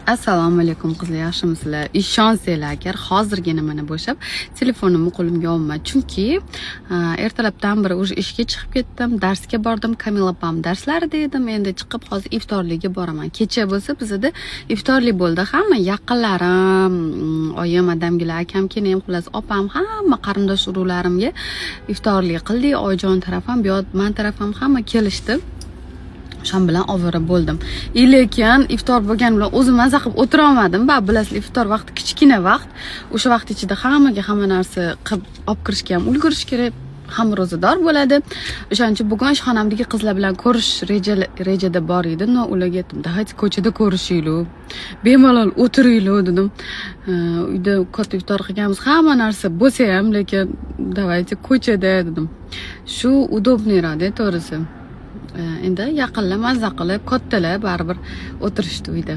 Assalomu alaykum, qizlar, yaxshimisizlar? Ishonsanglar agar, hozirgina mana bo'shab, telefonimni qo'limga olman, chunki ertalabdan beri уже ishga chiqib ketdim, darsga bordim, Kamila opam darslarida edim. Endi chiqib, hozir iftorlikka boraman. Kecha bo'lsa bizada iftorlik bo'ldi. Hamma yaqinlarim, oyim, adamgilar, akam, kelim, xullas, opam, hamma qarindosh urug'larimga iftorlik qildik. Oyijon taraf ham, bu yoq man taraf ham hamma kelishdi. O'shan bilan ovora bo'ldim. И lekin iftor bo'lgani bilan o'zim maza qilib o'tirolmadim. Baribir bilasizlar, iftor vaqti kichkina vaqt. O'sha vaqt ichida hammaga hamma narsa qilib olib kirishga ham ulgurish kerak, hamma ro'zador bo'ladi. O'shaning uchun bugun ishxonamdagi qizlar bilan ko'rish rejada bor edi, но ularga aytdim: "Давайте ko'chada ko'rishaylik, bemalol o'tiraylik", dedim. Uyda katta iftor qilganmiz, hamma narsa bo'lsa ham, lekin давайте ko'chada, dedim. Shu удобный roqda, to'g'risi. Endi yaqinlar maza qilib, kattalar baribir o'tirishdi uyda.